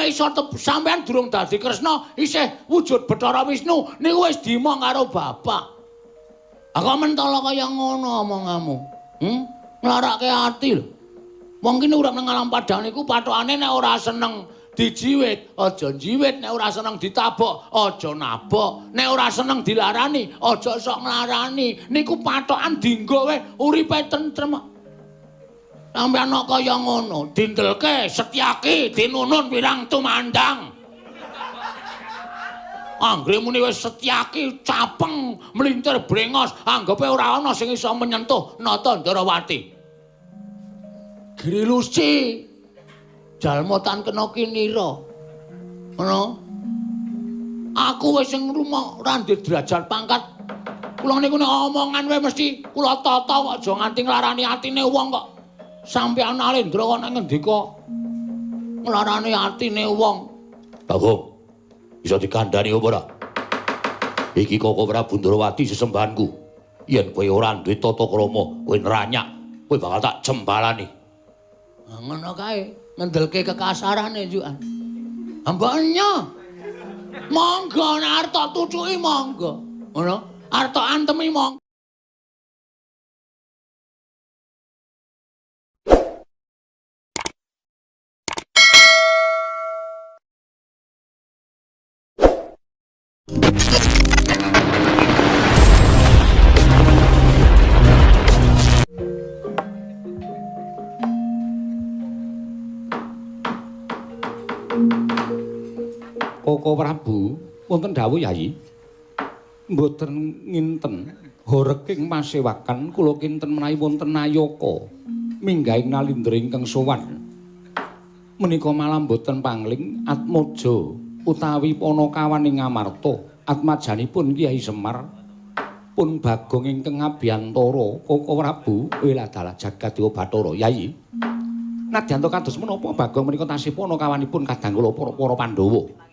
Kowe iso sampean durung dadi Kresna, isih wujud Bathara Wisnu niku wis dimong karo bapak. Aku mentala kaya ngono omonganmu. Nglarake ati lho. Wong kene urip nang alam padang niku pathokane nek ora seneng dijiwit, aja njiwit, nek ora seneng ditabok, aja nabok, nek ora seneng dilarani, aja sok nglarani. Niku pathokan dinggo wae uripe tentrem. Sampeyan kok kaya ngono, dindelke Setyaki dinunun wirang tumandang. Anggere muni wis Setyaki capeng mlintir brengos, anggepe ora ana sing iso menyentuh Nata Ndarawati. Grilusi jalma tan kena kinira. Ngono. Aku wis sing rumah ora ndek derajat pangkat. Kula niku nek omongan wae mesti kula tata kok aja nganti nglarani atine wong kok. Sampeyan Alendra kok nek ngendika nglarani atine wong. Bagong, bisa dikandhani apa ora? Iki Koko Prabu Ndrawati sesembahanku. Yen kowe ora duwe tata krama, kowe nranyak, kowe bakal tak jembalani. Ngono kae, ngendelke kekasarane njukan. Mboknya. Monggo nek arep tok tucuki monggo. Ngono, arep tok antemi monggo. Koko Prabu, wonten dawuh Yayi. Mboten nginten horeking pasewakan kula kinten menawi wonten nayaka minggahing nalindra ingkang sowan. Menika malah mboten pangling Atmaja utawi Panakawan ing Ngamarta, atmajanipun Kyai Semar pun Bagong ingkang ngabiyantara Koko Prabu weladalah jagat dewa Bathara Yayi. Nadyan to kados menapa Bagong menika tasih panakawanipun kadang kula para Pandhawa.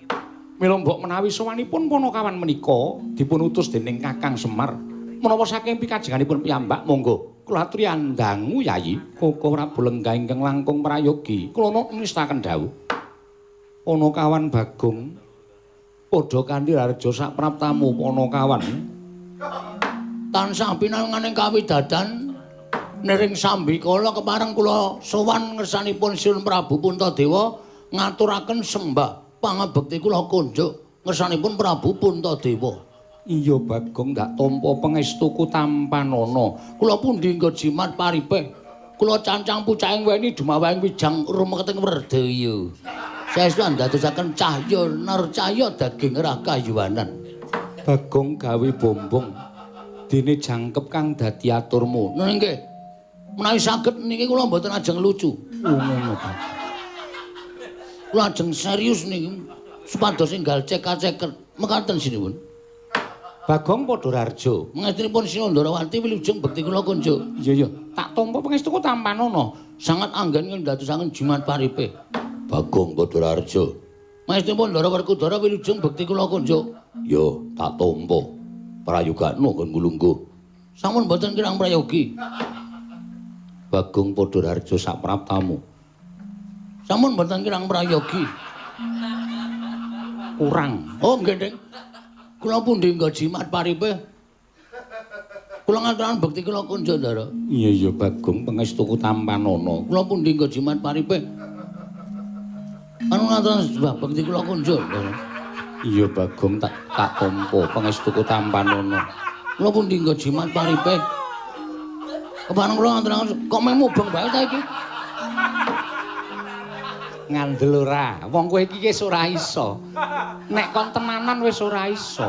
Mila mbok menawi sowanipun Panakawan menika dipun utus dening Kakang Semar menapa saking pikajenganipun piyambak monggo kula aturi andangu Yayi. Koko Prabu lenggah ingkang langkung prayogi kula nistaken dawuh. Panakawan Bagong padha kanthi rareja sak praptamu Panakawan. Tansah pinanganing kawidadan niring sambikala kepareng kula sowan ngersanipun Sinuwun Prabu Puntadewa ngaturaken sembah pangabekti kula kunjuk ngersanipun Prabu Puntadewa. Iya Bagong, ndak tampa pangestuku tampanana. Kula pundi nggo jimat paripeh. Kula cancang pucaking weni dumawahing wijang rumeketing werdaya. Saestu andadosaken cahya narcaya daging rakayuwanan. Bagong gawe bombong dene jangkep kang dadi aturmu. Nggih. Menawi saged niki kula mboten ajeng lucu. Ngono Bagong. Kula ajeng serius niki supados enggal cekak-ceket. Mekaten sinuwun. Bagong padha rarjo. Mangestunipun Sinuwun Ndarawati wilujeng bekti kula kunjuk. Iya iya, tak tampa pangestuku tampanana. Sangat anggen ngendadosaken jimat paripe. Bagong padha rarjo. Mangestunipun Ndara Werkudara wilujeng bekti kula kunjuk. Ya, tak tampa. Prayogakno nggon ngulungguh. Sampun mboten kirang prayogi. Bagong padha rarjo sak praptamu. Sampun mboten kirang prayogi. Kurang. Oh nggih, Ding. Kula pundi nggo jimat paripe? Kula ngaturaken bekti kula kunjuk, Ndara. Iya iya Bagong pangestuku tampanana. Kula pundi nggo jimat paripe? Anu ngaturaken sembah bekti kula kunjuk, Ndara. Iya Bagong tak tampa pangestuku tampanana. Kula pundi nggo jimat paripe? Kepareng kula ngaturaken kok meh mubeng bae ta iki? Ngandel ora? Wong kowe iki wis ora iso. Nek kon tenanan wis ora iso.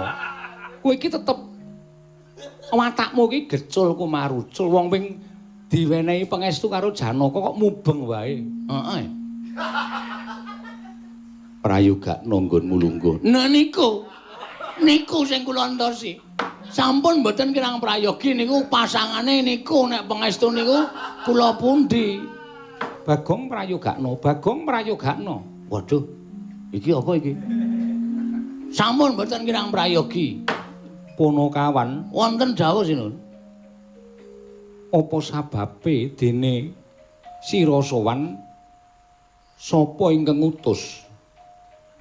Kowe iki tetep watakmu iki gecul kumarucul. Wong ping diwenehi pangestu karo Janaka kok mubeng wae. Heeh. Prayogakno nggonmu lungguh. Nah niku. Niku sing kula entosi. Sampun mboten kirang prayogi niku pasangane niku nek pangestu niku kula pundi. Bagong prayogakno, Bagong prayogakno. Waduh. Iki apa iki? Sampun mboten kirang prayogi. Punakawan wonten dawuh sinuwun. Apa sababe dene sira sowan sapa ingkang ngutus?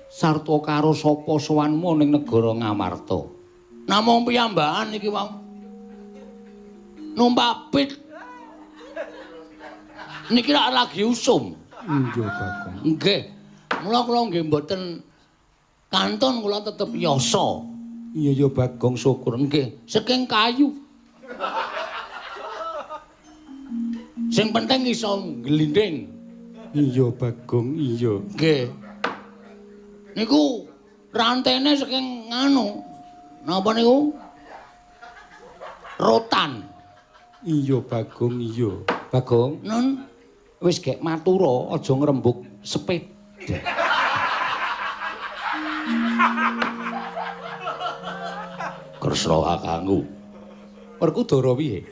Sarta karo sapa sowanmu ning negara Ngamarta? Namung piyambakan iki wau. Numpak pit. Niki rak lagi usum. Iya, Bagong. Nggih. Mula kula nggih mboten kantun, kula tetep yasa. Iya ya Bagong, syukur. Nggih, saking kayu. Sing penting iso glinding. Iya Bagong, iya. Nggih. Niku rantene saking nganu. Napa niku? Rotan. Iya Bagong, iya. Bagong, Nun, wis gek matura aja ngrembug sepeda. Kresna kakangku. Werkudara piye?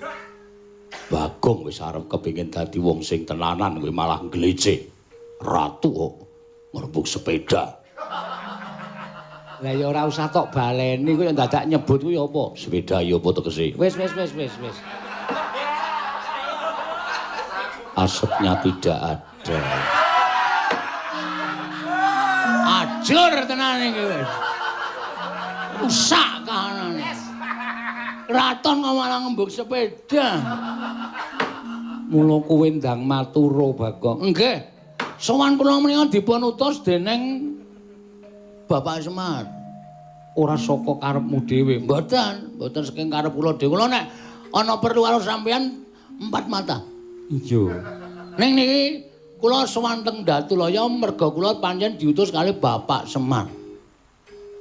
Bagong wis arep kepengin dadi wong sing tenanan kowe malah ngleceh. Ratu kok ngrembug sepeda. Lah ya ora usah tok baleni kowe dadak nyebut kuwi apa? Sepeda ya apa tegese? Wis wis wis wis wis. Asapnya tidak ada. Ajur tenan iki wis. Rusak kahanane. Kraton kok malah ngembug sepeda. Mula kowe ndang matura Bagong. Nggih. Sowan kula menika dipun utus dening Bapak Semar. Ora saka karepmu dhewe. Mboten, mboten saking karep kula dhewe. Kula nek ana perlu karo sampeyan empat mata. Iya. Ning niki kula sowan teng Datulaya merga kula pancen diutus kali Bapak Semar.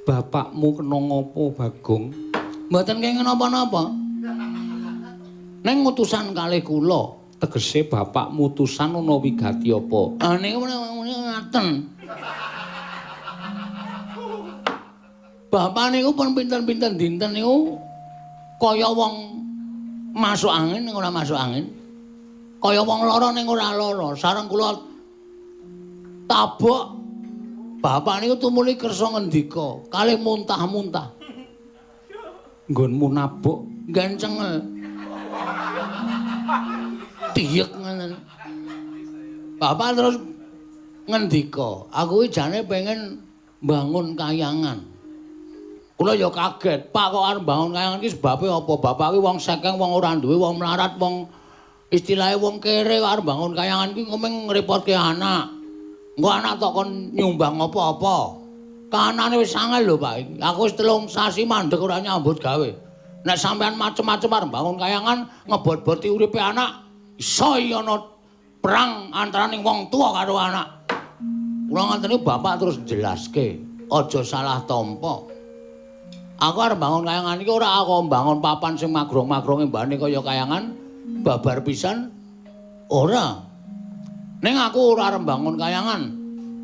Bapakmu kena ngopo Bagong? Mboten kenging napa-napa. Ning utusan kalih kula. Tegese bapakmu utusan ana wigati apa? Ah niku ngaten. Bapak niku pun pinten-pinten dinten niku kaya wong masuk angin ning ora masuk angin. Kaya wong lara ning ora lara. Sareng kula tabok bapak niku tumuli kersa ngendika kalih muntah-muntah. Nggonmu nabok gancengel. Tiyek ngoten. Bapak terus ngendika, aku iki jane pengen bangun kayangan. Kula ya kaget, Pak kok arep bangun kayangan iki sebabe apa? Bapak iki wong sekeng, wong ora duwe, wong melarat, wong istilahe wong kere kok arep bangun kayangan iki mung ngrepotke anak. Engko anak tok kon nyumbang apa-apa. Kahanane wis angel lho, Pak. Aku wis 3 sasi mandeg ora nyambut gawe. Nek sampean macem-macem arep bangun kayangan ngebot-boti uripe anak, iso ana perang antaraning wong tua karo anak. Kula ngoten niku bapak terus jelaske, aja salah tampa. Aku arep bangun kayangan iki ora aku bangun papan sing magrong-magrong embane kaya kayangan babar pisan ora. Ning aku ora arep bangun kayangan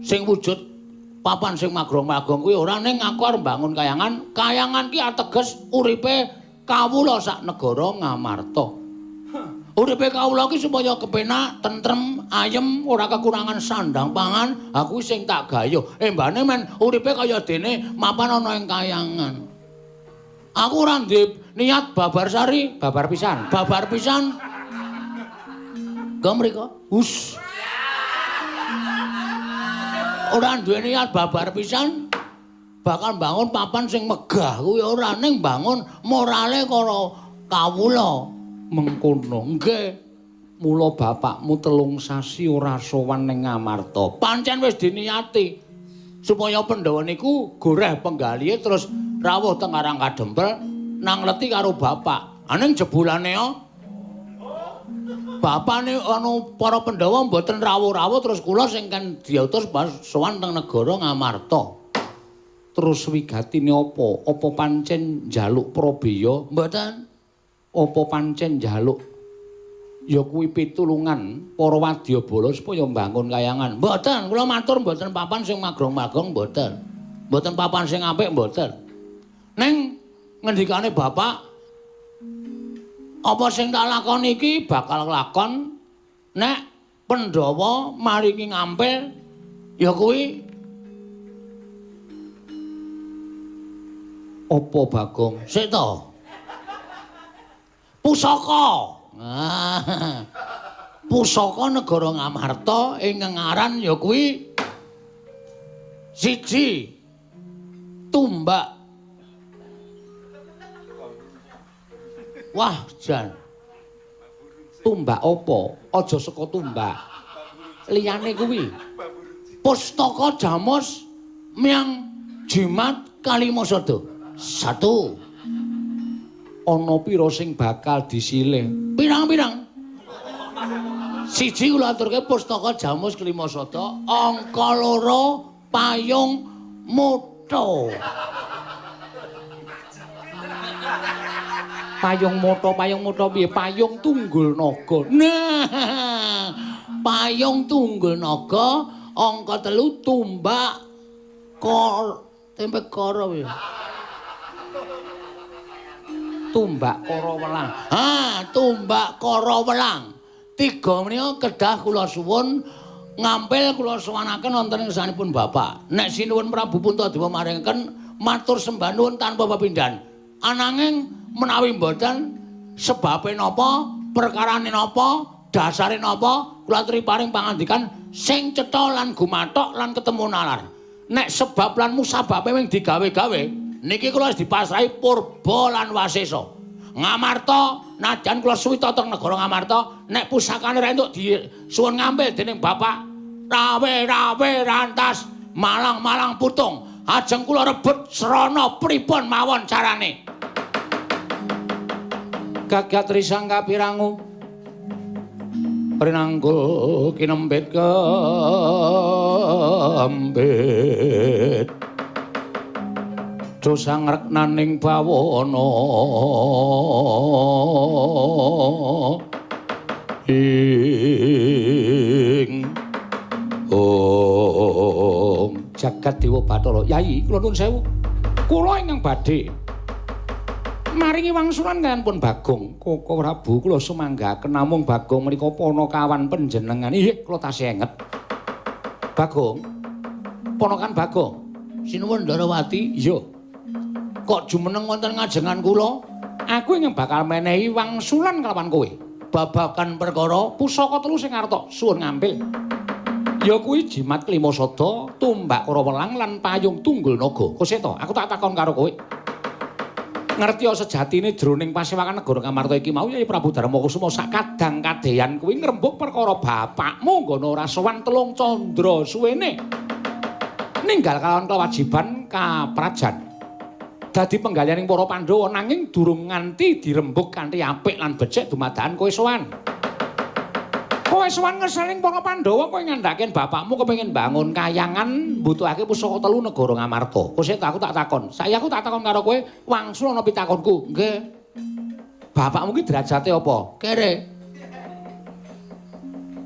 sing wujud papan sing magrong-magrong kuwi ora, ning aku arep bangun kayangan. Kayangan ki ateges uripe kawula sak negara Ngamarta. Uripe kawula ki supaya kepenak, tentrem, ayem, ora kekurangan sandang pangan, aku sing tak gayuh. Embane men uripe kaya dene mapan ana ing kayangan. Aku ora ndek niat babar sari, babar pisan, babar pisan. Go mriko. Hus. Ora duwe niat babar pisan, bakal bangun papan sing megah kuwi ora, ning bangun morale karo kawula. Mengkono. Nggih. Mula bapakmu 3 sasi ora sowan ning Ngamarta. Pancen wis diniati supaya Pandhawa niku goreh penggalihe terus rawuh teng Karang Kadempel nang leti karo bapak. Aning jebulane yo bapane ana para Pandhawa mboten rawuh-rawuh terus kula sing kan diutus sowan teng negara Ngamarta. Terus wigatine apa? Apa pancen njaluk prabeya? Mboten. Apa pancen njaluk ya kuwi pitulungan para wadyabala supaya mbangun kayangan? Mboten, kula matur mboten papan sing magrong-magrong mboten. Mboten papan sing apik mboten. Ning ngendikane bapak, apa sing tak lakoni iki bakal lakon nek Pandhawa maringi ngampil ya kuwi apa Bagong? Sik to. Pusaka. Ah. Pusaka negara Ngamarta ingkang aran ya kuwi Siji tumbak. Wah, jan. Tumbak apa? Aja saka tumbak. Liyane kuwi. Pustaka Jamus miang jimat Kalimasada. 1. Ana pira sing bakal disilih? Pirang-pirang. Siji kula aturke Pustaka Jamus Kalimasada, angka 2 payung motho. Payung motho piye? Payung tunggul naga. Nah, payung tunggul naga, angka 3 tumbak kor tempe koro piye? Tumbak kara welang. Ha, tumbak kara welang. Tiga menika kedah kula suwun ngampil kula suwanaken wonten ing sanipun Bapak. Nek sinuwun Prabu Puntadewa maringaken matur sembah nuwun tanpa pepindhan. Ananging menawi mboten sebabe napa, perkarane napa, dasare napa, kula aturi paring pangandikan sing cetha lan gumathok lan ketemu nalar. Nek sebab lan musababe mung digawe-gawe, niki kula wis dipasrahi purba lan wasesa. Ngamarta nadyan kula suwita teng negara Ngamarta, nek pusakane ra entuk disuwun ngampil dening Bapak rawe-rawe rantas malang-malang putung, ajeng kula rebut srana pripun mawon carane. Gagat risang kapirangu rinanggul kinembet kembet dosang reknaning bawana ing om jagat dewa Bathara. Yayi kula nuwun sewu, kula ingkang badhe maringi wangsulan kaliyan pun Bagong. Koko Prabu kula sumanggaken namung Bagong menika ponokawan panjenengan. Inggih kula tasih enget. Bagong, ponokan Bagong. Sinuwun Ndarawati. Iya. Kok jumeneng wonten ngajengan kula? Aku ingkang bakal menehi wangsulan kelawan kowe babagan perkara pusaka telu sing arta suwun ngampil. Ya kuwi jimat Klimasada, tumbak kara welang lan payung tunggul naga. Koseta, aku tak takon karo kowe. Ngerti sejatine jroning pasewakan negara Ngamarta iki mau Yai Prabu Darmakusuma sakadang kadeyan kuwi ngrembug perkara bapakmu nggono ora sowan telung candra suwene. Ninggal kalawan kewajiban kaprajan. Dadi penggalianing para Pandhawa nanging durung nganti dirembug kanthi apik lan becik dumadakan kowe sowan. Kowe sowan ngersaning para Pandhawa kowe ngandhake bapakmu kepengin bangun kayangan mbutuhake pusaka telu negara Ngamarta. Kosek aku tak takon. Saiki aku tak takon karo kowe wangsul ana pitakonku. Nggih. Bapakmu ki derajate apa? Kere.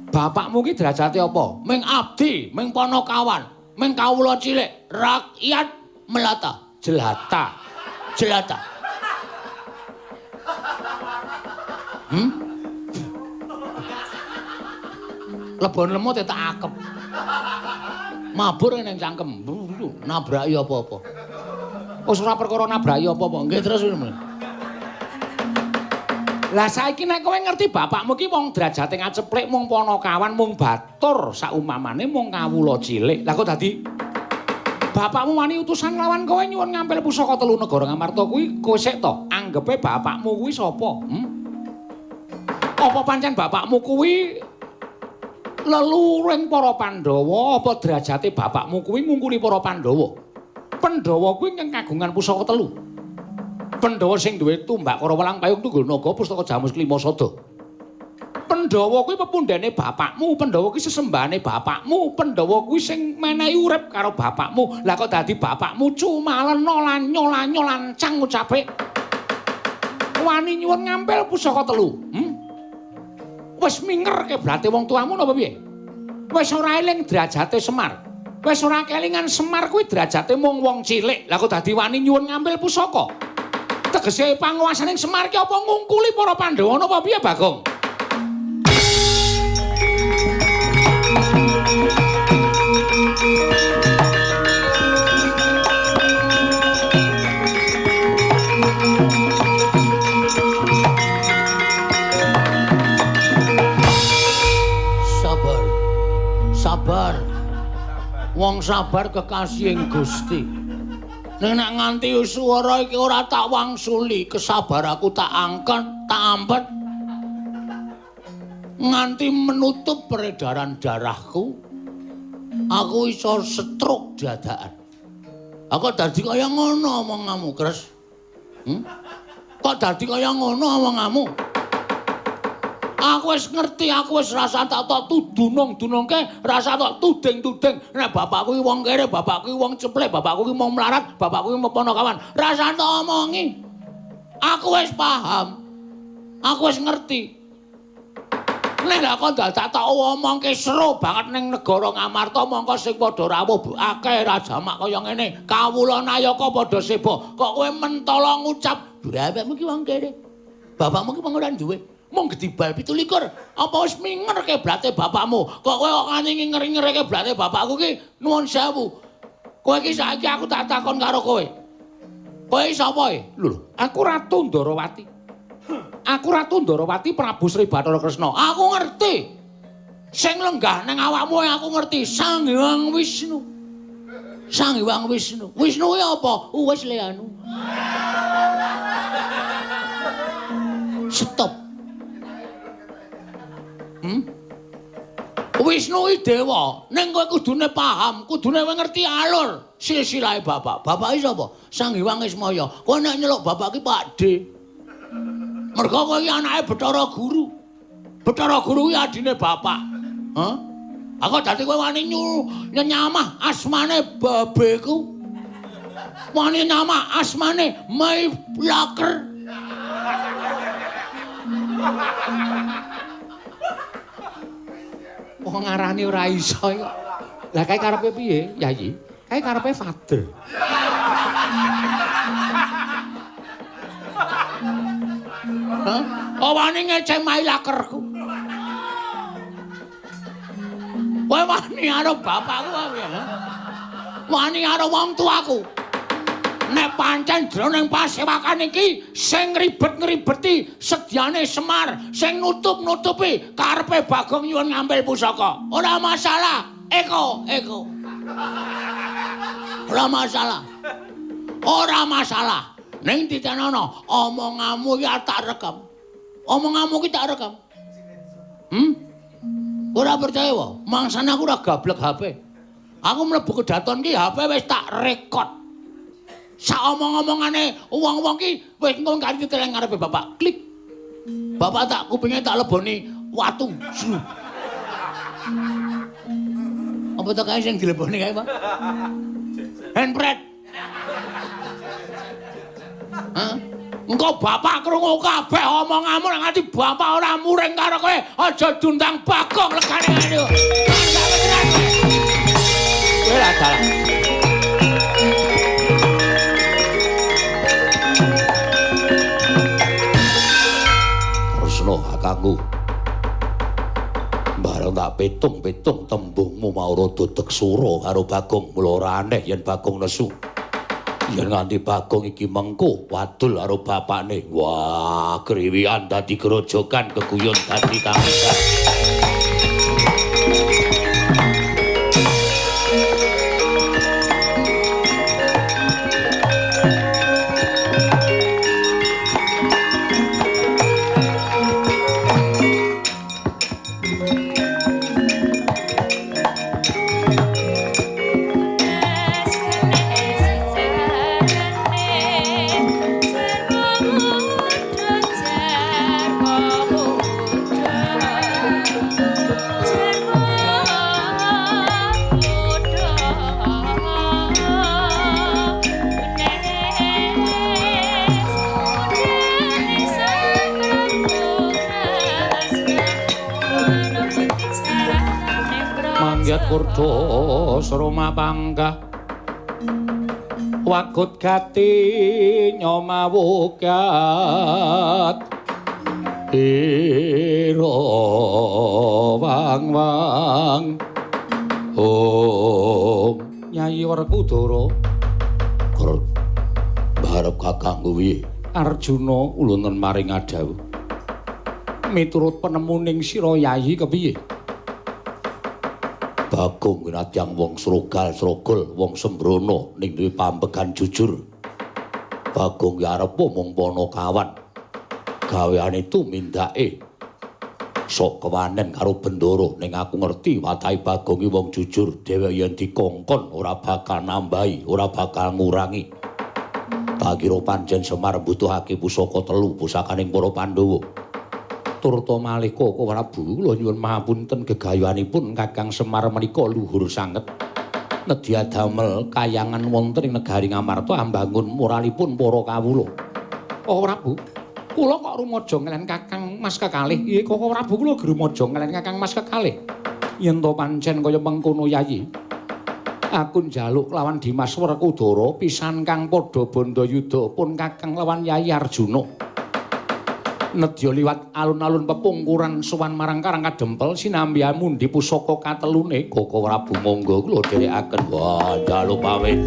Bapakmu ki derajate apa? Ming abdi, ming ponokawan, ming kawula cilik, rakyat melata. Jelata. Jelata. Lebon lemut tak akep. Mabur ning cangkem, nabraki apa-apa. Wis ora perkara nabraki apa-apa. Nggih terus. Lah saiki nek kowe ngerti bapakmu ki wong derajate ngaceplik mung ponokawan, mung batur, saumamane mung kawula cilik. Lah kok dadi bapakmu wani utusan lawan kowe nyuwun ngampil pusaka telu negara Ngamarta kuwi kowe sik to anggepe bapakmu kuwi sapa? Apa pancen bapakmu kuwi leluhuring para Pandhawa, apa derajate bapakmu kuwi ngungkuli para Pandhawa? Pandhawa kuwi ingkang kagungan pusaka telu. Pandhawa sing duwe tumbak kara welang payung tunggul naga pustaka Jamus Klimasada. Pandhawa kuwi pepundhene bapakmu, Pandhawa kuwi sesembahane bapakmu, Pandhawa kuwi sing menehi urip karo bapakmu. Lah kok dadi bapakmu cumalena lanyo-lanyo lancang ucape. Wani nyuwun ngampil pusaka telu. Wis minger keblate wong tuamu napa piye? Wis ora eling derajate Semar. Wis ora kelingan Semar kuwi derajate mung wong cilik. Lah kok dadi wani nyuwun ngampil pusaka? Tegese panguwasaning Semar ki apa ngungkuli para Pandhawa napa piye, Bagong? Sabar. Sabar. Wong Wong sabar kekasihing Gusti. Ning nek nganti swara iki ora tak wangsuli, kesabaraku tak angkat, tak ampet. Nganti menutup peredaran darahku, aku iso stroke dadakan. Aku dadi kaya ngono omonganmu, Kres. Kok dadi kaya ngono omonganmu? Aku wis ngerti, aku wis rasa tak tok tudunung-dunungke, rasa tok tuding-tuding. Nek bapakku iki wong kere, bapakku iki wong ceplek, bapakku iki wong melarat, bapakku iki ponokawan. Rasa tak omongi. Aku wis paham. Aku wis ngerti. Nek lha kok dadak tak omongke seru banget ning negara Ngamarta, mongko sing padha rawuh akeh rajamak kaya ngene. Kawula nayaka padha seba. Kok kowe mentala ngucap, bapakmu iki wong kere. Bapakmu iki wong ora duwe. Mung gedibal 27. Apa wis minger keblate bapakmu? Kok kowe kok nganti nginger-nginger keblate bapakku ki nuwun sewu. Kowe iki saiki aku tak takon karo kowe. Kowe sapa e? Lho, aku Ratu Ndarawati. Aku Ratu Ndarawati Prabu Sri Bathara Kresna. Aku ngerti. Sing lenggah ning awakmu aku ngerti. Sang Hyang Wisnu. Sang Hyang Wisnu. Wisnu kuwi apa? Wis le anu. Stop. Wisnu iki dewa, ning kowe kudune paham, kudune kowe ngerti alur silsilahe bapak. Bapak iki sapa? Sang Hyang Ismaya. Kowe nek nyeluk bapak iki Pak D. Mergo kowe iki anake Bathara Guru. Bathara Guru kuwi adine bapak. Hah? Aku dadi kowe wani nyamah asmane babeku. Wani nyamah asmane Mai Laker. Wong ngarani ora iso kok. Lah kae karepe piye, Yayi? Kae karepe father. Hah? Oh wani ngeceh Mai Lakerku. Kowe wani karo bapakku apa ya? Wani karo wong tuaku. Nek pancen jroning pasewakan iki sing ribet-ngribeti sedyane Semar, sing nutup-nutupi karepe Bagong nyuwun ngambil pusaka. Ora masalah, Eko, Eko. Ora masalah. Ora masalah. Ning titenono, omonganmu iki tak rekam. Omonganmu iki tak rekam. Ora percaya wae, mangsane aku ora gablek HP. Aku mlebu kedaton ki HP wis tak rekod. Sak omong-omongane wong-wong ki wis engko kari diteleng ngarepe bapak. Klik. Bapak tak kupinge tak leboni watu. Apa to kae sing dileboni kae, Pak? Handbrake. Hah? Engko bapak krungu kabeh omonganmu nek nganti bapak ora muring karo kowe, aja diundang Bagong legane ngene. Kowe lah dalah. Kresna kakangku. Bareng tak pitung-pitung tembungmu mau rada deksura karo Bagong, mula ora aneh yen Bagong nesu. Yen nganti Bagong iki mengko wadul karo bapakne. Wah, kriwian dadi grojogan, keguyon dadi tangisan. Kurdo sroma panggah wagut gati nyomawugat ira wang wang. Om Nyai Werkudara barep kakangku piye? Arjuna ulunen maring adhawuh miturut penemuning sira Yayi kepiye? Bagong winadyan wong srogal-srogol, wong sembrono ning duwe pambegan jujur. Bagong ya arep mung panakawan. Gaweane tumindake sok kewanen karo Bendoro, ning aku ngerti watahe Bagong ki wong jujur, dheweke yen dikongkon ora bakal nambahi, ora bakal ngurangi. Tak kira pancen Semar mbutuhake pusaka telu pusakaning para Pandhawa. Turta malih Koko Prabu, kula nyuwun mahapunten gegayuhanipun Kakang Semar menika luhur sanget. Nedya damel kayangan wonten ing negari Ngamarta ambangun moralipun para kawula. Koko Prabu, kula kok rumaja ngelen Kakang Mas kekalih. Nggih Koko Prabu, kula rumaja ngelen Kakang Mas kekalih. Yen to pancen kaya mengkono Yayi, aku njaluk lawan Dimas Werkudara pisan kang padha bandayuda pun Kakang lawan Yayi Arjuna. Nedya liwat alun-alun pepungkuran sowan marang Karang Kadempel sinambi mundi pusaka katelune. Koko Prabu monggo kula dherekaken. Wah, njaluk pamit.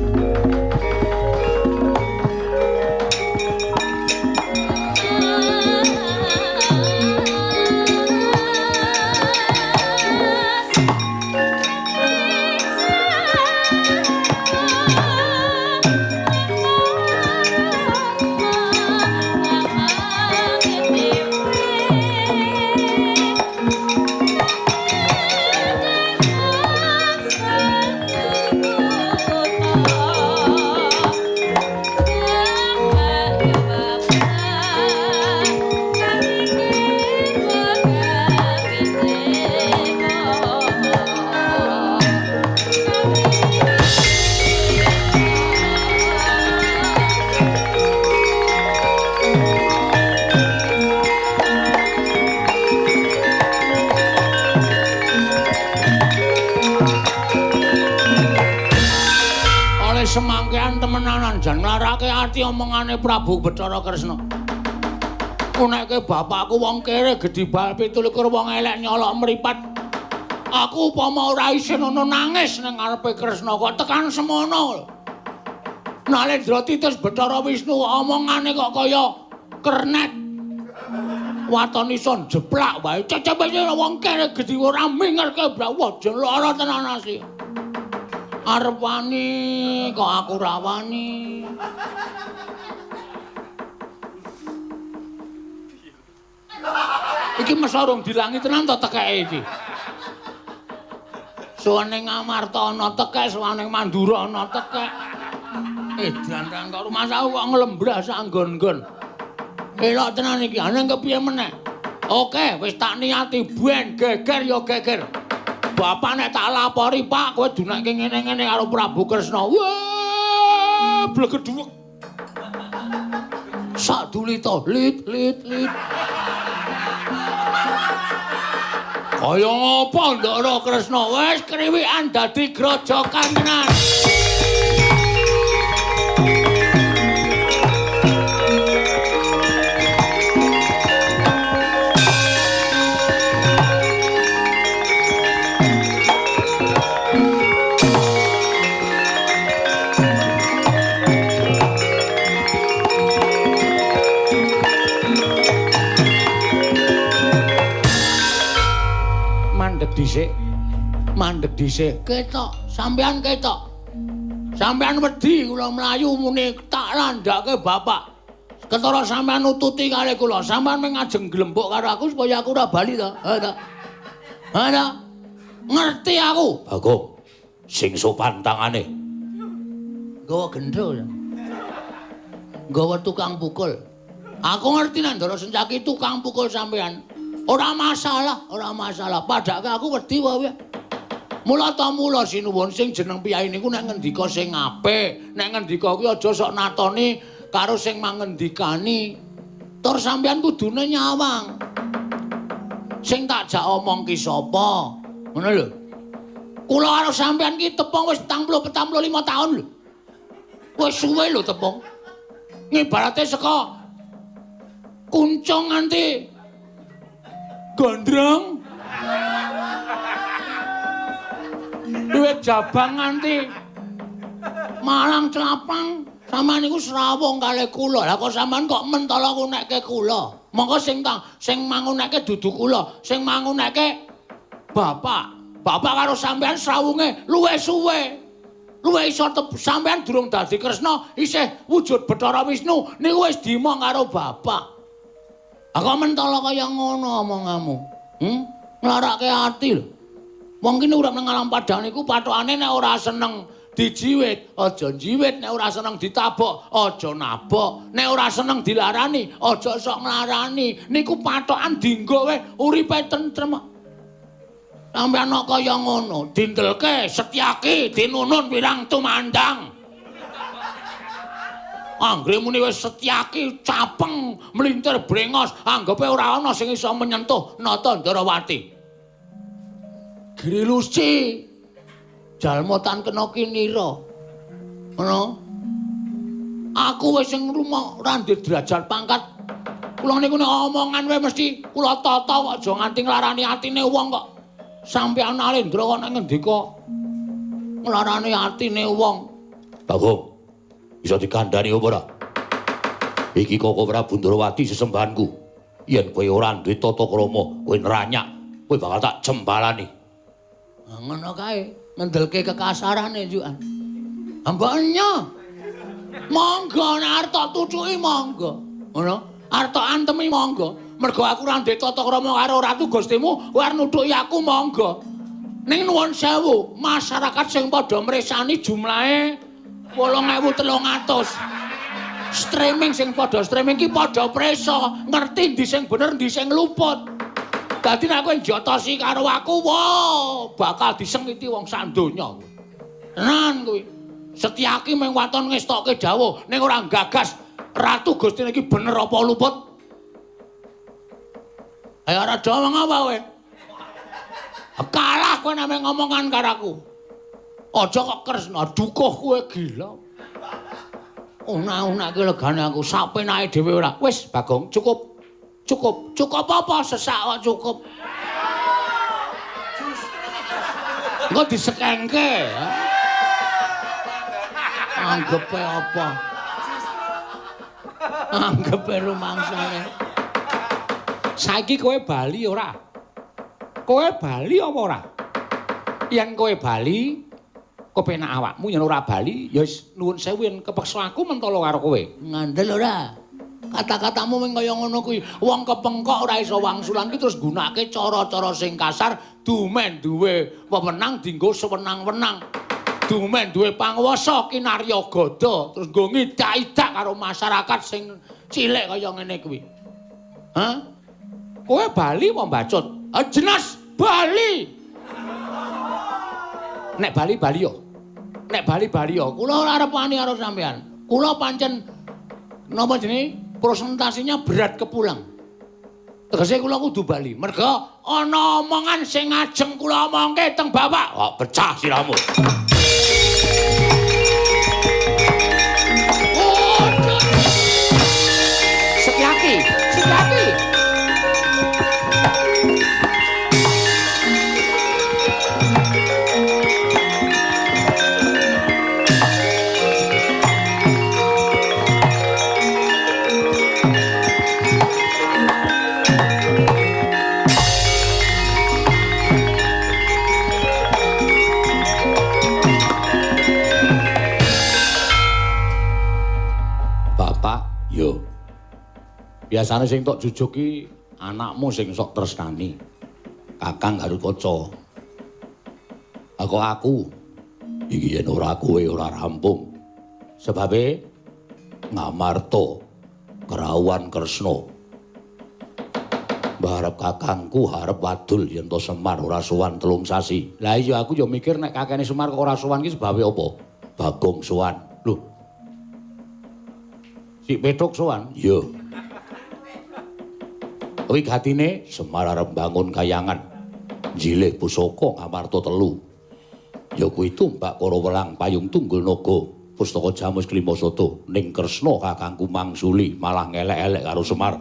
Semangkean temenanan jan nglarake ati omongane Prabu Bathara Kresna. Unekke bapakku wong kere gedhi bal 27 wong elek nyolok mripat. Aku upama ora isin ana nangis ning ngarepe Kresna kok tekan semono. Nalendra titis Bathara Wisnu omongane kok kaya kernet. Waton iso jeplak wae. Cecepe wong kere gedhi ora mingerke wah jan lara tenan asli. Arep wani kok aku ora wani. Iki mesa urung dilangi tenan to tekeke iki. Suwane Ngamarta ana tekek, suwane Mandura ana tekek. Edan kok rumangsaku kok nglembrah sak nggon-nggon. Elok tenan iki, aneh kepiye meneh. Oke, wis tak niati ben geger ya geger. Bapak nek tak lapori, Pak, kowe dunekke ngene-ngene karo Prabu Kresna. Wah, blegedhuwek. Sak dulita, lit lit lit. Kaya ngapa Ndara Kresna wis kriwikan dadi grojokan tenan. Dhisik, mandeg dhisik. Ketok, sampean ketok. Sampean wedi kula mlayu muni tak landhake bapak. Ketara sampean nututi kali kula, sampean mung ngajeng glembuk karo aku supaya aku ora bali to. Ha ta. Ha ta. Ngerti aku. Bagong. Sing sopan tangane. Nggawa gendho. Nggawa tukang pukul. Aku ngerti nek Ndara Sencaki tukang pukul sampean. Ora masalah, ora masalah. Padake aku wedi wae. Mula ta mula sinuwun sing jeneng piyai niku nek ngendika sing apik, nek ngendika kuwi aja sok natoni karo sing mangendikani. Tur sampean kudune nyawang. Sing tak jak omong ki sapa? Ngono lho. Kula karo sampean ki tepung wis 45 taun lho. Wis suwe lho tepung. Ngibarate saka kuncung nganti gondrong. Duwe jabang nganti Malang Clapang. Sampeyan niku srawung kalih kula. Lah kok sampean kok mentala ngunekke kula? Monggo sing mangunekke dudu kula, sing mangunekke bapak. Bapak karo sampean srawunge luwih suwe. Luwih iso sampean durung dadi Kresna, isih wujud Bathara Wisnu niku wis dimong karo bapak. Aku mentala kaya ngono omonganmu. Nglarake ati lho. Wong kene urip nang alam padang niku pathokane nek ora seneng dijiwit, aja njiwit, nek ora seneng ditabok, aja nabok, nek ora seneng dilarani, aja sok nglarani. Niku pathokan dinggo wae uripe tentrem. Sampeyan kok kaya ngono, dindelke Setyaki dinunun wirang tumandang. Anggere muni wis Setyaki capeng mlintir brengos, anggepe ora ana sing iso menyentuh Nata Ndarawati. Grilusi jalma tan kena kinira. Ngono. Aku wis sing rumah ora ndek derajat pangkat. Kula niku nek omongan wae mesti kula tata kok aja nganti nglarani atine wong kok. Sampeyan Nalendra kok nek ngendika nglarani atine wong. Bagong, bisa dikandhani apa ora? Iki Koko Prabu Ndrawati sesembahanku. Yen kowe ora duwe tata krama, kowe neranyak, kowe bakal tak jembalani. Ngono kae, ngendelke kekasarane njukan. Mboknya. Monggo nek arep tok tucuki monggo. Ngono, arep tok antemi monggo. Mergo aku ora ndek tata krama karo Ratu Gustimu, kowe arep nuthuki aku monggo. Ning nuwun sewu, masyarakat sing padha mresani jumlahe 8300. Streaming sing padha streaming ki padha presa, ngerti ndi sing bener ndi sing luput. Dadi nek kowe njotosi karo aku, wah, bakal disengiti wong sak donya. Tenan kuwi. Setyaki mung waton ngestokke dawuh ning ora gagas Ratu Gustine iki bener apa luput. Ayo ora ngomong apa kowe? Kalah kowe nek ngomongan karo aku. Aja kok Kresna dukuh kowe gila. Una-unake legane aku sapenake dhewe ora. Wis Bagong, cukup. Cukup. Cukup apa sesak kok cukup. Engko disekengke. Anggepe apa? Anggepe rumangsane. Saiki kowe bali ora? Kowe bali apa ora? Yen kowe bali, kepenak awakmu, yen ora bali, ya wis nuwun sewu yen kepeksa aku mentala karo kowe. Ngandel ora? Kata-katamu mung kaya ngono kuwi. Wong kepengkok ora iso wangsulan ki terus nggunakake cara-cara sing kasar, dumen duwe wewenang dienggo sewenang-wenang. Dumen duwe panguwasa kinarya gada, terus nggo ngidak-idak karo masyarakat sing cilik kaya ngene kuwi. Hah? Kowe bali apa mbacut? Ah jelas bali. Nek bali bali yo. Nek bali bali yo. Kula ora arep wani karo sampean. Kula pancen napa jenenge presentasinya berat kepulang. Tegese kula kudu bali. Merga ana omongan sing ngajeng kula omongke teng bapak. Kok pecah sirahmu. Setyaki, Setyaki. Bapak, yo. Biasane sing tok jujuk ki anakmu sing sok tresnani. Kakang Garukaca. Aku iki yen ora kowe ora rampung. Sebabe Ngamarta kerawuhan Kresna. Mbarep kakangku harep wadul yen to Semar ora sowan 3 sasi. Lah iya aku ya mikir nek kakene Semar kok ora sowan ki sebabe apa? Bagong sowan. Lho. Si Petruk sowan? Iya. Wigatine Semar arep bangun kayangan. Njilih pusaka Ngamarta 3. Ya kuwi tumbak para welang payung tunggul naga, pustaka jamus klima sata ning Kresna kakangku mangsuli malah ngelek-elek karo Semar.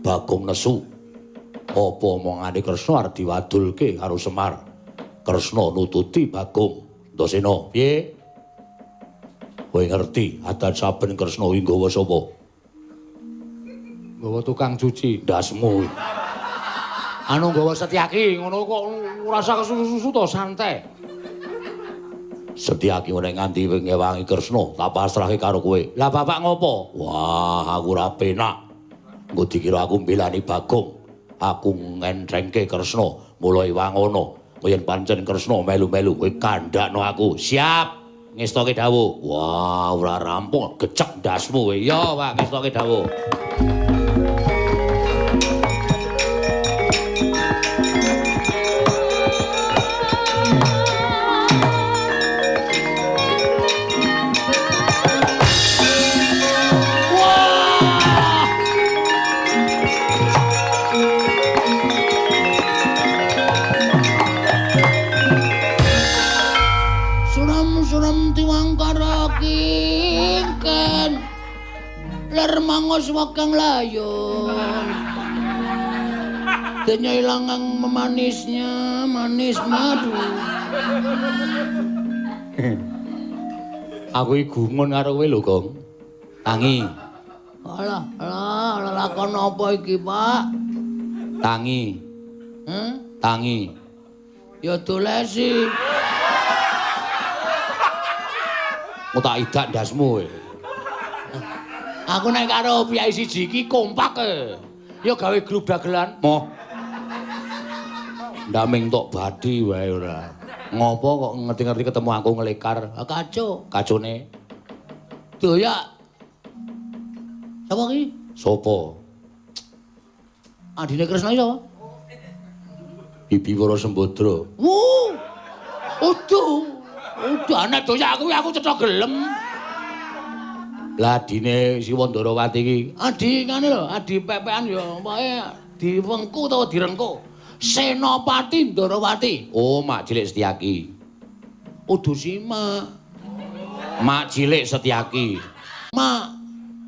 Bagong nesu. Apa omongane Kresna arep diwadulke karo Semar? Kresna nututi Bagong. Ndasena, piye? Kowe ngerti adat saben Kresna kuwi nggawa sapa? Nggawa tukang cuci ndasmu. Anu nggawa Setyaki ngono kok ora usah kesusu-susu to, santai. Setyaki ora nganti ngewangi Kresna, tak pasrahke karo kowe. Lah bapak ngopo? Wah, aku ora penak. Engko dikira aku mbelani Bagong. Aku ngentrengke Kresna, mulai wangono. Yen pancen Kresna melu-melu kowe kandhakno aku. Siap. Ngestoke dawuh. Wah, ora rampung, gecek ndasmu kowe. Ya, Pak, ngestoke dawuh. Mangos wakang layon. Denya ilangang memanisnya manis madu. Aku iki gumun karo kowe lho, Gong. Tangi. Alah, alah, lakon apa iki, Pak? Tangi. Heh? Tangi. Ya dolesi. Mau tak idak ndasmu kowe. Aku nek karo piyai siji iki kompak e. Ya gawe grup dagelan. Moh. Ndaming tok bathi wae ora. Ngopo kok ngerti-ngerti ketemu aku ngelekar. Kacau. Kacone. Doyak. Sapa iki? Sopo? Adine Kresna iki sapa? Bibi Wara Sembadra. Wuh. Udu. Udu ana doyak aku cetha gelem. Lah adine si Wandarawati iki, adi ngene lho, adi pepekan ya pokoke diwengku utawa direngku. Senopati Ndarawati. Oh, Mak Cilik Setyaki. Udu simak. Mak Cilik Setyaki. Mak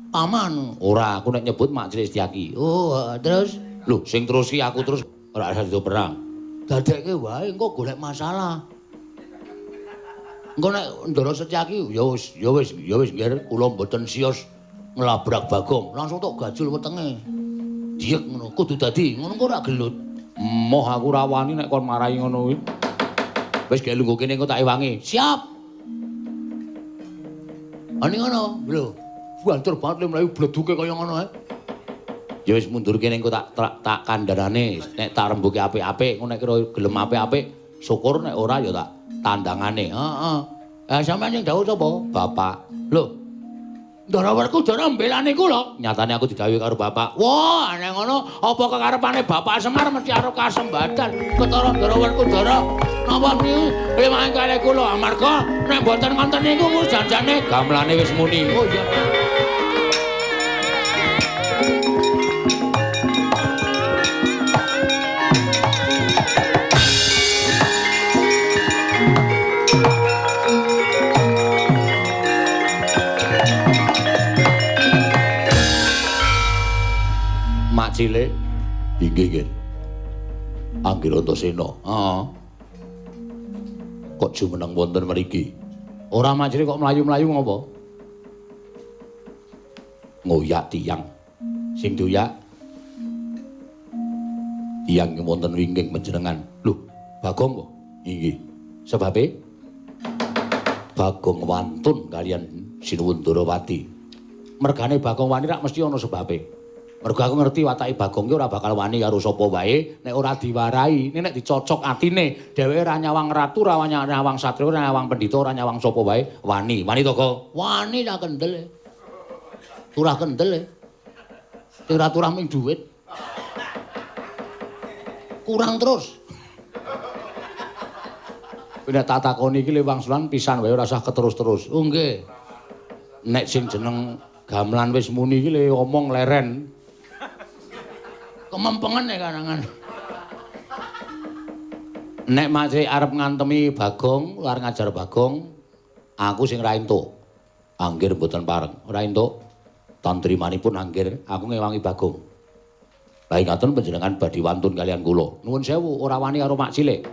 paman. Ora, aku nek nyebut Mak Cilik Setyaki. Oh, terus lho, sing terus iki aku terus ora usah dido perang. Dadekke wae engko golek masalah. Engko nek Ndara Setyaki ya wis ya wis ya wis nggih kula mboten siyos nglabrak Bagong, langsung tok gajul wetenge. Diek ngono, kudu dadi ngono kok ora gelut. Moh aku ora wani nek kon marahi ngono kuwi. Wis gek lungguh kene engko tak ewangi. Siap. Ani ngono, lho. Banter banget le mlayu bleduke kaya ngono ae. Ya wis mundur kene engko tak tak kandhanane, nek tak rembuke apik-apik, engko nek kira gelem apik-apik, syukur nek ora ya tak tandangane. Heeh. Lah sampean sing dawuh sapa? Bapak. Lho. Ndara Werkudara mbelani kula. Nyatane aku didhawuhi karo bapak. Wah, aneh ngono, apa kekarepane Bapak Semar mesti arep kasembadan. Ketara Ndara Werkudara napa niku limang kalih kula amarga nek mboten ngonten niku janjane gamelane wis muni. Oh iya. Mak Cilik inggih nggih. Anggir Antasena. Heeh. Kok jumeneng wonten mriki? Ora Mak Cilik kok mlayu-mlayu ngopo? Ngoyak tiyang. Sing doyak tiyang wonten wingking panjenengan. Lho, Bagong kok? Inggih. Sebabe Bagong wantun kalian Sinuwun Ndarawati. Mergane Bagong wani rak mesti ana sebabe. Mergo aku ngerti watake Bagong ki ora bakal wani karo sapa wae nek ora diwarahi. Nek dicocok atine, dheweke ora nyawang ratu, ora nyawang satriya, ora nyawang pendhita, ora nyawang sapa wae, wani. Wani to, Gong? Wani ta kendel. Turah kendel. Ora turah ming dhuwit. Kurang terus. Nek tak takoni iki wangsulan pisan wae ora usah keterus-terus. Oh nggih. Nek sing jeneng gamelan wis muni iki le omong leren. Kemempengen ya karangan. Nek Mak Cilik arep ngantemi Bagong, arep ngajar Bagong, aku sing ra entuk. Anggir mboten pareng. Ora entuk. Tantrimanipun anggir, aku ngewangi Bagong. Lah ingaten panjenengan badhe wantun kalian kula. Nuwun sewu, ora wani karo Mak Cilik.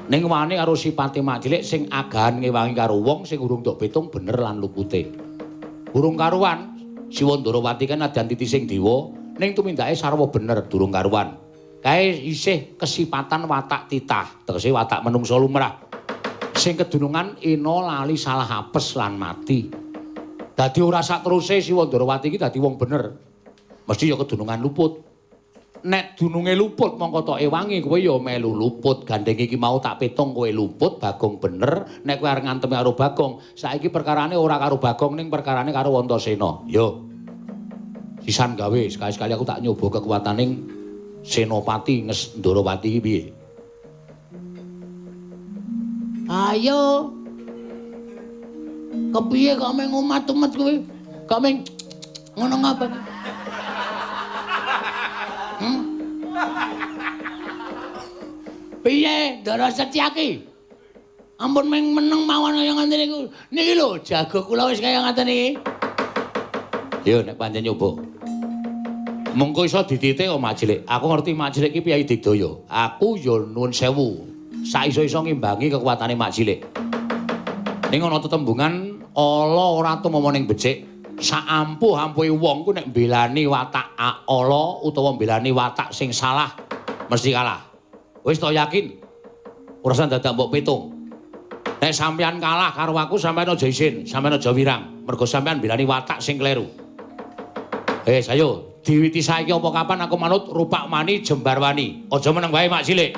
Ning wani karo sipate Mak Cilik sing agahan ngewangi karo wong sing urung tok pitung bener lan lupute. Urung karuan, Siwa Ndarawati kan nadyan titising dewa, ning tumindake sarwa bener durung karuan. Kae isih kesipatan watak titah, tegese watak menungsa lumrah. Sing kedunungan ena lali salah apes lan mati. Dadi ora sateruse Siwa Ndarawati iki dadi wong bener. Mesti ya kedunungan luput. Nek dununge luput mongko tok ewangi kowe ya melu luput. Gandeng iki mau tak pitung kowe luput, Bagong bener. Nek kowe arep ngantemi karo Bagong, saiki perkarane ora karo Bagong ning perkarane karo Antasena. Yo. Sisan gawe sekali-sekali aku tak nyoba kekuataning Senopati Ndarawati iki piye. Ayo. Kepiye kok meng umat-umat kowe? Kok meng ngono ngapa? Piye Ndara Setyaki? Ampun meng meneng mawon kaya ngoten niku. Niki lho jago kula wis kaya ngoten iki. Yo nek pancen nyoba. Mengko iso dititik kok Mak Cilik. Aku ngerti Mak Cilik iki piyayi digdaya. Aku yo nuwun sewu. Saiso-iso ngimbangi kekuatane Mak Cilik. Ning ana tetembungan ala ora tumama ning becik. Saampuh-ampuhe wong ku nek mbelani watak ala utawa mbelani watak sing salah mesti kalah. Wis to yakin? Ora usah dadak mbok pitung. Nek sampeyan kalah karo aku sampeyan aja isin, sampeyan aja wirang, mergo sampeyan mbelani watak sing kleru. Ayo diwiti saiki apa kapan aku manut rupak mani jembar wani. Aja meneng wae Mak Cilik.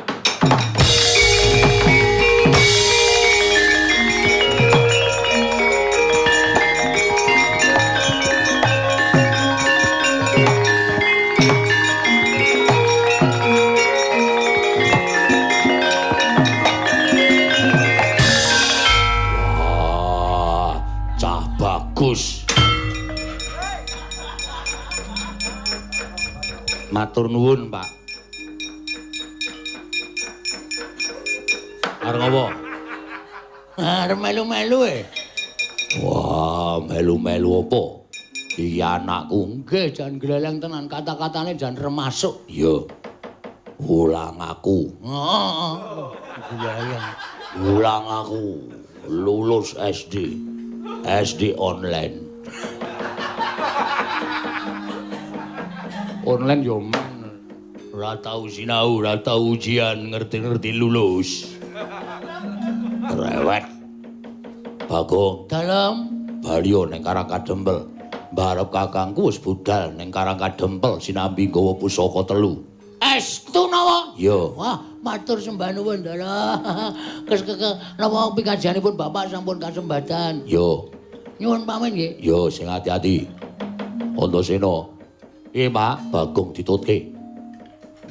Wah, cah bagus. Matur nuwun, Pak. Arep ngopo? Arep melu-melu e. Wah, melu-melu apa? Iki anakku. Nggih, jan gleleng tenan, kata-katane jan remasuk. Iya. Ulang aku. Heeh. Gleleng. Ulang aku lulus SD. SD online. Online yo men. Ora tau sinau, ora tau ujian, ngerti-ngerti lulus. Rewet. Bagong dalem baliyo ning Karang Kadempel. Mbarep kakangku wis budal ning Karang Kadempel sinambi nggawa pusaka telu. Estu napa? Iya. Wah, matur sembah nuwun, Ndara. Kes napa pikajianipun Bapak sampun kasembatan. Yo. Nyuwun pamit nggih. Yo, sing ati-ati. Antasena. Piye, Pak? Bagong ditutke.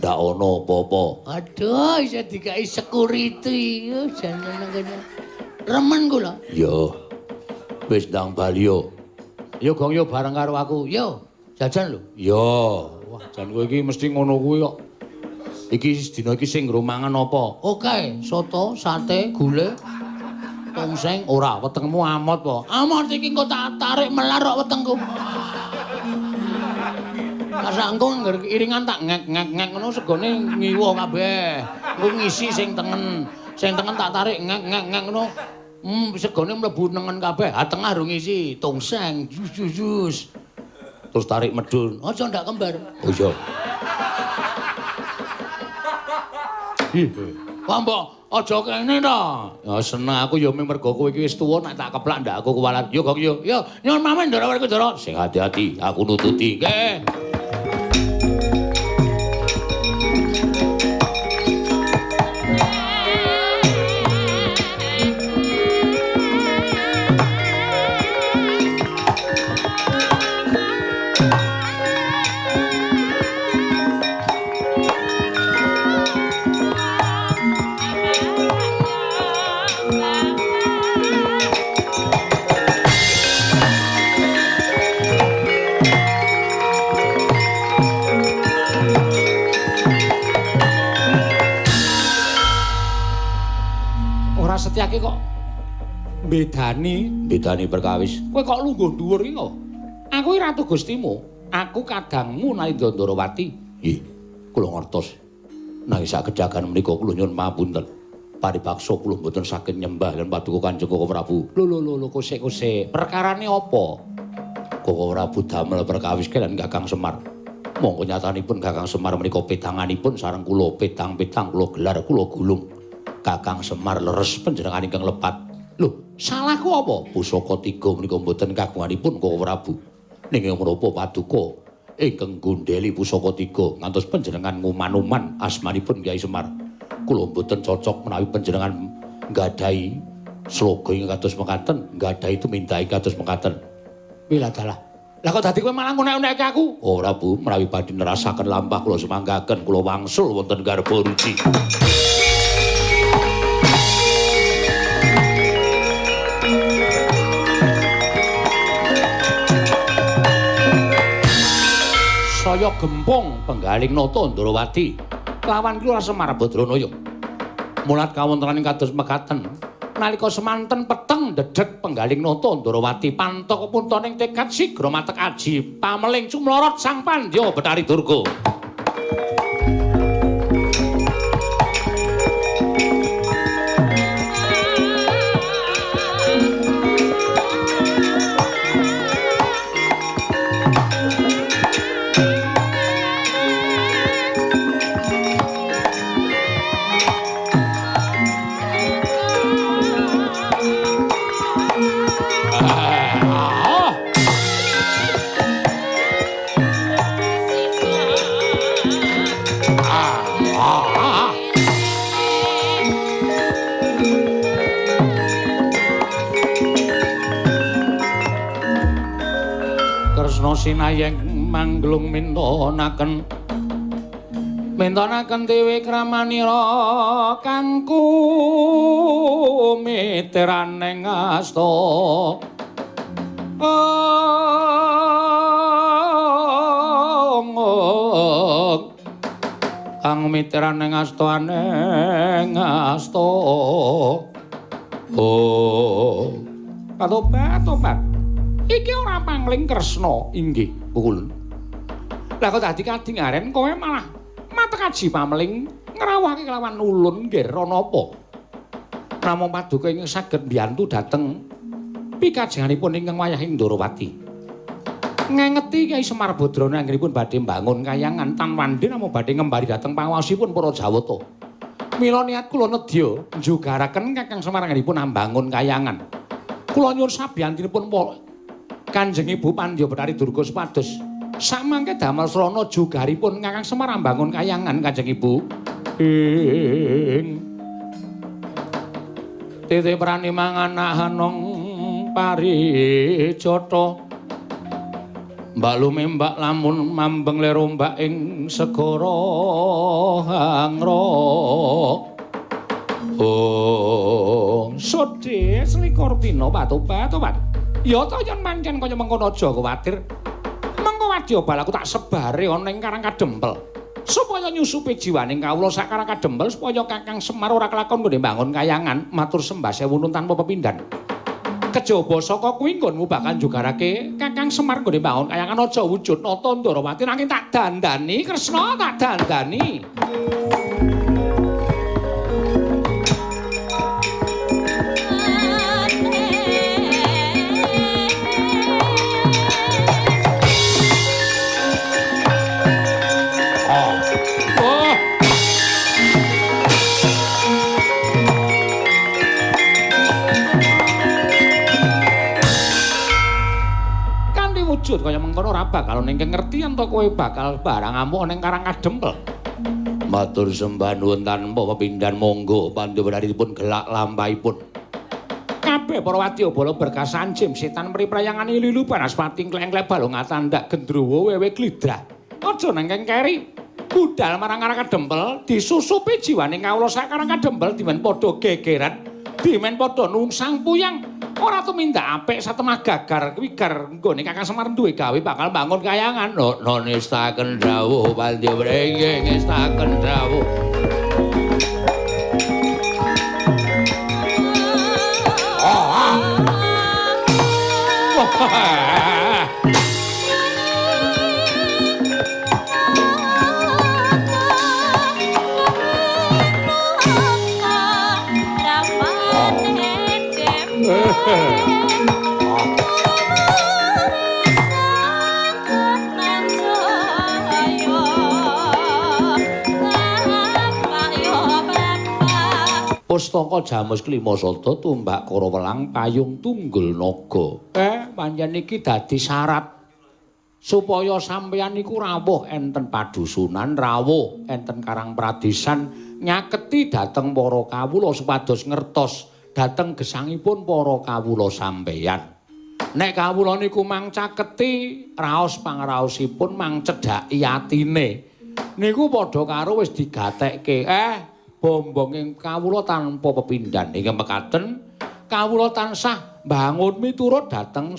Ndak ana apa-apa. Aduh, isih dikai security. Jan nang kene. Remen kula. Yo. Wis ndang bali yo. Yo gong yo bareng karo aku. Yo, jajan lho. Yo. Wah, jan kowe iki mesti ngono kuwi kok. Iki dina iki sing nggo mangan apa? Oke, soto, sate, gule, tongseng. Ora, wetengmu amot po. Amot iki engko tak tarik melar kok wetengku. Kasangko ngger iringan tak ngek-ngek-ngek ngono segone ngiwo kabeh. Engko ngisi sing tengen. Sing tengen tak tarik ngek-ngek-ngek ngono. Segone mlebu nengen kabeh. Ha tengah rung ngisi tongseng, jus jus jus. Terus tarik medun. Aja ndak kembar. Oh iya. Wah mbok aja kene to. Ya seneng aku ya mergo kowe iki wis tuwa nek tak keplak ndak aku kuwalat. Yo gong yo. Yo nyuwun pamit Ndara Werkudara. Sing ati-ati aku nututi. Nggih. Setyaki kok bedani perkawis. Kowe kok lungguh dhuwur iki kok. Aku iki ratu Gustimu. Aku kadangmu Nalindra Ndarawati. Nggih, kula ngertos. Nanging sak gedagan menika kula nyuwun pamunten. Paribaksa kula mboten saged nyembah lan paduka Kanjeng Koko Prabu. Lho lho lho kosek-kosek. Perkarane apa? Koko Prabu damel perkawis lan Kakang Semar. Monggo nyatanipun Kakang Semar menika petanganipun sareng kula petang-petang kula gelar kula gulung. Kakang Semar leres panjenengan ingkang lepat. Lho, salahku apa? Pusaka tiga menika mboten kagunganipun Koko Prabu. Ning menapa paduka ingkang gondheli pusaka tiga ngantos panjenengan nguman-uman asmanipun Kyai Semar. Kula mboten cocok menawi panjenengan nggadahi sloga ingkang kados mekaten, nggadahi tumindak kados mekaten. Wiladalah. Lah kok dadi kowe malah ngunek-unekke aku? Ora, Bu, menawi badhe nerasaken lampah kula semanggaken kula wangsul wonten garba ruci. Saya gempung penggaling nata Ndrawati lawan Ki Semar Badranaya. Mulat kawontenan ing kados mekaten. Nalika semanten peteng dedet penggaling nata Ndrawati pantaka puntaning tekad sigra matek aji pameling cumlorot Sang Pandya Bathari Durga. Sinayeng mangglung mintonaken mintonaken dewi kramanira kangku miteraning asta kang miteraning asta aneng asta. Oh, katobat-tobat. Iki ora pangling Kresna inggih pukulun. Lah kok dadi kadingaren kowe malah matek aji pameling ngrawuhake kelawan ulun nggih ana apa? Namung paduka ingkang saged mbiyantu dhateng pikajenganipun ingkang wayah ing Ndrawati. Ngengeti Kyai Semar Badrana anggenipun badhe mbangun kayangan tan wandi namung badhe ngembari dhateng panguwasipun para Jawata. Mila niat kula nedya njugaraken Kakang Semar anggenipun ambangun kayangan. Kula nyuwun sabiyantinipun Kanjeng Ibu Pandya Bathari Durga supados samangke damel srana jugaripun Kakang Semar ambangun kayangan Kanjeng Ibu. Ing titi prani mangan hanong parijata mbak lumembak lamun mambeng lerombak ing segara hangra. Oh, sedhe selikur dina patobat-tobat. Ya ta yen pancen kaya mengkono aja kuwatir. Mengko wadyabala aku tak sebare ana ing Karang Kadempel. Supaya nyusupi jiwaning kawula sak Karang Kadempel supaya Kakang Semar ora kelakon nggone mbangun kayangan matur sembah sewu tanpa pepindhan. Kejaba saka kuwi nggonmu bakal njugarake Kakang Semar nggone mbangun kayangan aja wujud nata Ndrawati nanging tak dandani Kresna tak dandani. Wujud kaya mengkono ora bakal ning ngerti yen to kowe bakal barang amuk ning Karang Kadempel. Matur sembah nuwun tanpa pepindhan monggo pandhawaripun gelak lampahipun. Kabeh para wadyabala berkas anjim setan mriprayangane lilu banaspati kleng-kleng balung atandak gendruwo wewe glidrah. Aja nang keri. Budal marang Karang Kadempel disusupi jiwane kawula sak Karang Kadempel dimen padha gegeran, dimen padha nungsang puyang. Ora tumindak apik satemah gagar kuwi gar nggone Kakang Semar duwe gawe bakal bangun kayangan. No nestaken dawuh pandya inggih ngestaken dawuh. Pustaka Jamus Klima Sada tumbak Kara Welang payung tunggul naga. Pancen iki dadi syarat supaya sampeyan niku rawuh enten padusunan, rawuh enten Karang Pradesan nyaketi dhateng para kawula supados ngertos dhateng gesangipun para kawula sampeyan. Nek kawula niku mang caketi raos pangraosipun mang cedhaki atine niku padha karo wis digatekke. Bombonging kawula tanpa pepindhan ingkang mekaten kawula tansah mbangun miturut dhateng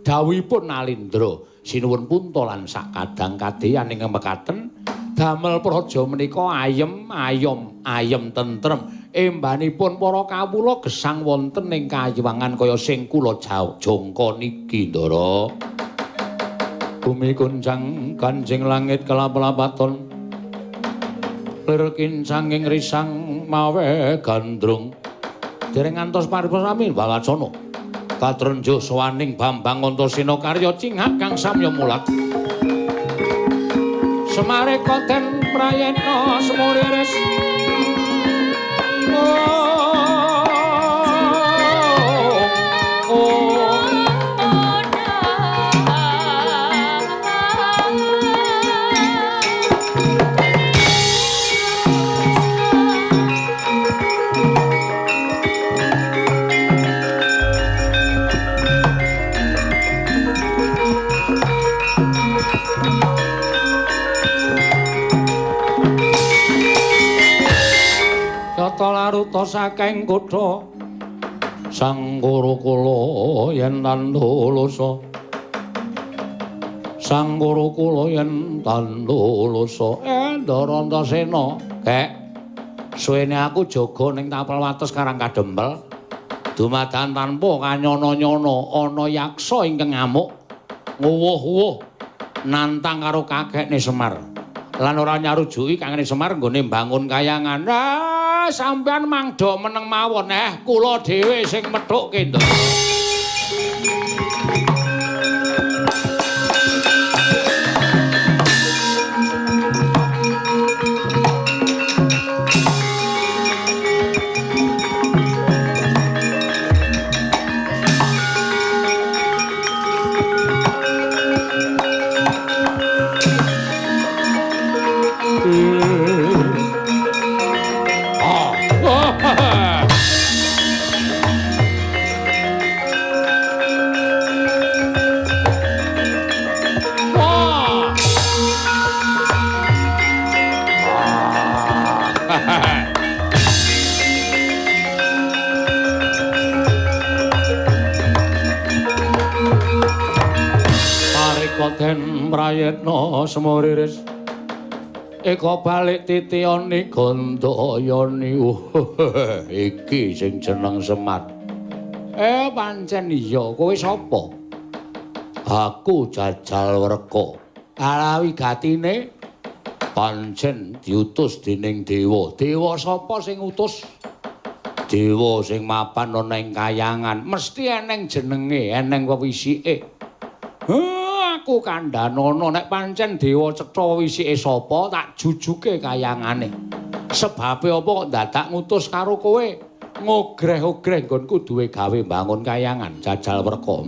dawuhipun Nalindra sinuwun punta lan sakadang kadeyan ingkang mekaten damel praja menika ayem ayom ayem tentrem embanipun para kawula gesang wonten ing kayiwangan kaya sing kula jangka niki Ndara. Bumi kuncang kanjing langit kelap-lapaton lir kincanging risang mawe gandrung dereng ngantos paripurna walacana katrenjuh sowaning Bambang Antasena karya cingak kang samya mulat Semare koten prayetna semuriris. Laruta saking kutha Sang Gurukula yen tandulusa Sang Gurukula yen tandulusa Ndara Antasena kek suwene aku jaga ning tapel wates Karang Kadempel dumadan tanpa kanyono-nyono ana yaksa ingkang ngamuk nguwuh-uwuh nantang karo kakekne Semar lan ora nyarujuki kakekne Semar nggone mbangun kayangan. Sampeyan mangda meneng mawon kula dhewe sing methukke Ndara. Den prayetna semuriris eka balik titiyane gandayani. Iki sing jeneng Semar. Pancen iya, kowe sapa? Aku Jajal Werka. Alawi gatine pancen diutus dening dewa. Dewa sapa sing utus? Dewa sing mapan ana ing kayangan, mesti eneng jenenge, eneng wewisike. Aku kandhanono nek pancen dewa cetha wisike sapa tak jujuke kayangane. Sebabe apa kok dadak ngutus karo kowe ngogreh-ogreh nggonku duwe gawe mbangun kayangan Jajal Werka.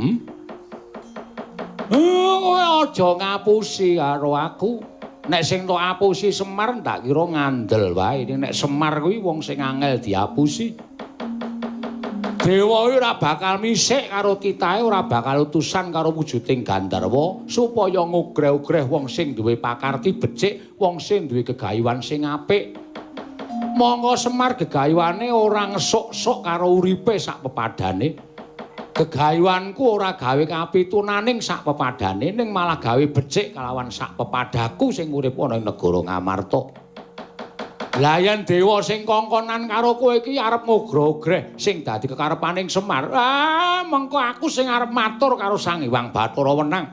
Kowe aja ngapusi karo aku. Nek sing tok apusi Semar tak kira ngandel wae. Nek Semar kuwi wong sing angel diapusi. Dewa ora bakal misik karo titahe, ora bakal utusan karo wujuding Gandharwa supaya ngogreh-ogreh wong sing duwe pakarti becik, wong sing duwe gegayuhan sing apik. Monggo Semar gegayuhane ora ngesuk-sok karo uripe sak pepadane. Gegayuhanku ora gawe kapitunaning sak pepadane, ning malah gawe becik kalawan sak pepadaku sing urip ana ing negara Ngamarta. Lah yen dewa sing kongkonan karo kowe iki arep ngogreh-ogreh sing dadi kekarepaning Semar. Mengko aku sing arep matur karo Sang Hyang Bathara Wenang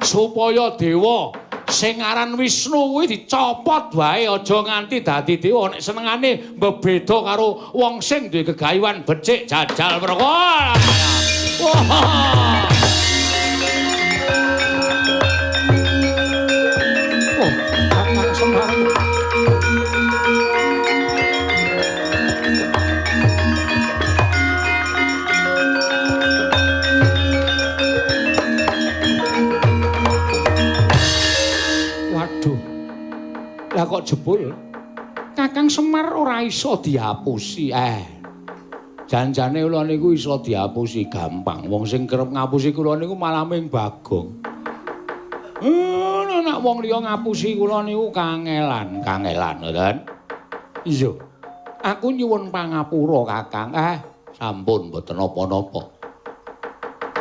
supaya dewa sing aran Wisnu kuwi dicopot wae aja nganti dadi dewa nek senengane mbebeda karo wong sing duwe gegayuhan becik Jajal Werka. Wah. Oh, Kakang Semar. kok jebul Kakang Semar ora iso dihapusi. Janjane kula niku iso dihapusi gampang. Wong sing kerep ngapusi kula niku malah ming Bagong. Nek wong liya ngapusi kula niku kangelan, kangelan ngoten. Iya. Aku nyuwun pangapura, Kakang. Sampun mboten napa-napa.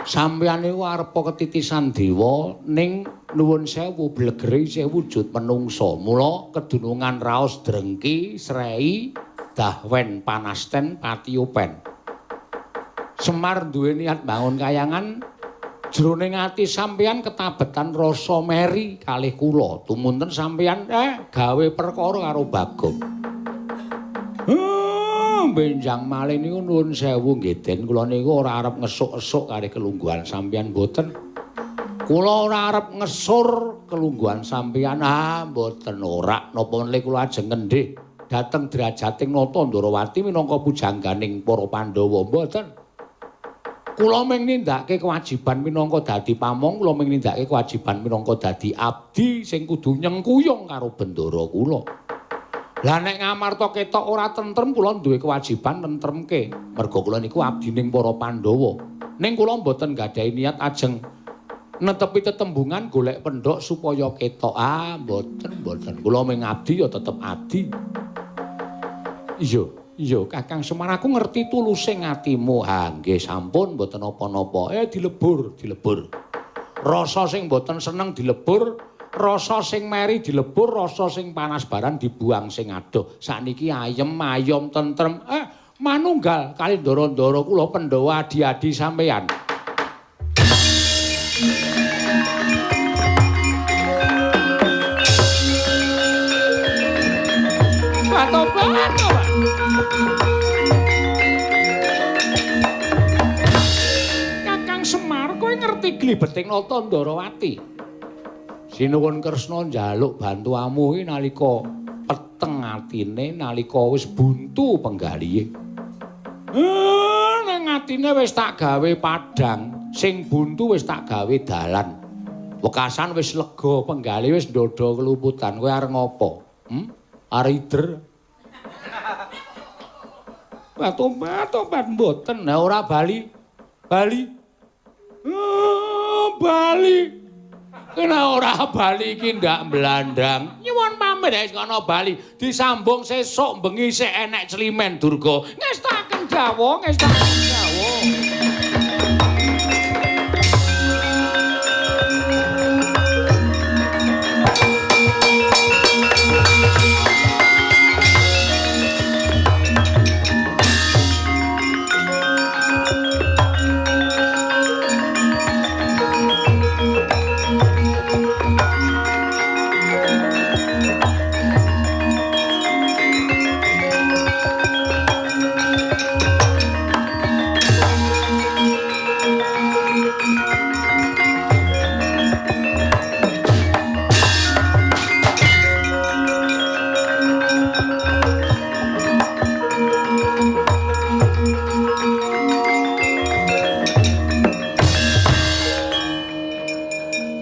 Sampeyan niku arepa ketitisan dewa ning nuwun sewu blegere isih wujud menungsa. Mula kedunungan raos drengki, srei, dahwen panasten patiopen. Semar duwe niat bangun kayangan jroning ati sampeyan ketabetan rasa meri kalih kula. Tumunten sampeyan gawe perkara karo Bagong. Benjang malih niku nuwun sewu nggih Den, kula niku ora arep ngesuk-esuk kalih kelungguhan sampeyan mboten. Kula ora arep ngesur kelungguhan sampeyan. Mboten ora. Napa meneh kula ajeng ngendhih dhateng derajating Nata Ndrawati minangka pujangganing para Pandhawa mboten. Kula mung nindakake kewajiban minangka dadi pamong, kula mung nindakake kewajiban minangka dadi abdi sing kudu nyengkuyung karo bendara kula. Lah nek Ngamarta ketok ora tentrem, kula duwe kewajiban nentremke. Merga kula niku abdining para Pandhawa. Ning kula mboten gadahi niat ajeng netepi tetembungan golek pendhok supaya ketok. Mboten, mboten. Kula mung abdi ya tetep abdi. Iya, iya Kakang Semar, aku ngerti tuluse atimu. Nggih sampun mboten napa-napa. Dilebur, dilebur. Rasa sing mboten seneng dilebur, rasa sing meri dilebur, rasa sing panas baran dibuang sing adoh. Sakniki ayem ayom tentrem. Manunggal kali ndara-ndara kula Pandhawa adi-adi sampeyan. Bato-bato. Kakang Semar, kowe ngerti glibeting Nata Ndrawati? Sinuwun Kresna njaluk bantuamu iki nalika peteng atine, nalika wis buntu penggalihe. Nang atine wis tak gawe padhang, sing buntu wis tak gawe dalan. Wekasan wis lega, penggalih wis ndodho keluputan. Kowe arep ngopo? Arep ider. Batu-batu mboten. Lah ora bali. Bali. Bali. Kena ora bali iki ndak mblandang. Nyuwun pamit wis kono bali. Disambung sesuk bengi sik enek climen Durga. Ngestaken dawuh, ngestaken dawuh.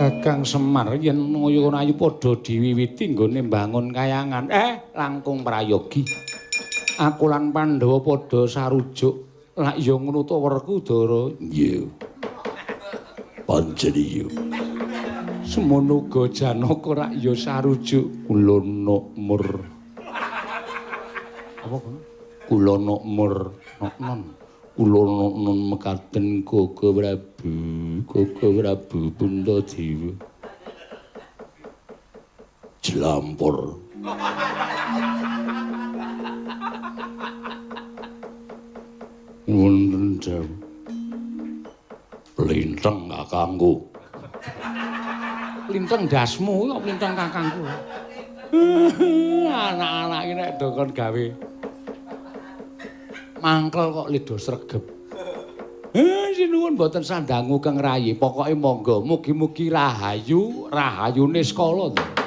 Kakang Semar yen kaya ayu padha diwiwiti nggone mbangun kayangan. Langkung prayogi. Aku lan Pandhawa padha sarujuk. Lak ya ngono to Werkudara? Nggih. Pancen iya. Semono uga Janaka rak ya sarujuk. Kula nokmur. Apa kono? Kula nokmur noknon. Kula noknon mekaten Koko Prabu, Koko Prabu Puntadewa. Jlampur. Wonten dawuh. Plinteng kakangku. Plinteng ndasmu kok plinteng kakangku. Anak-anak iki nek do kon gawe mangkel kok lido sregep. Sinuwun mboten sandangu Kang Rayi, pokoke monggo mugi-mugi rahayu, rahayune skala.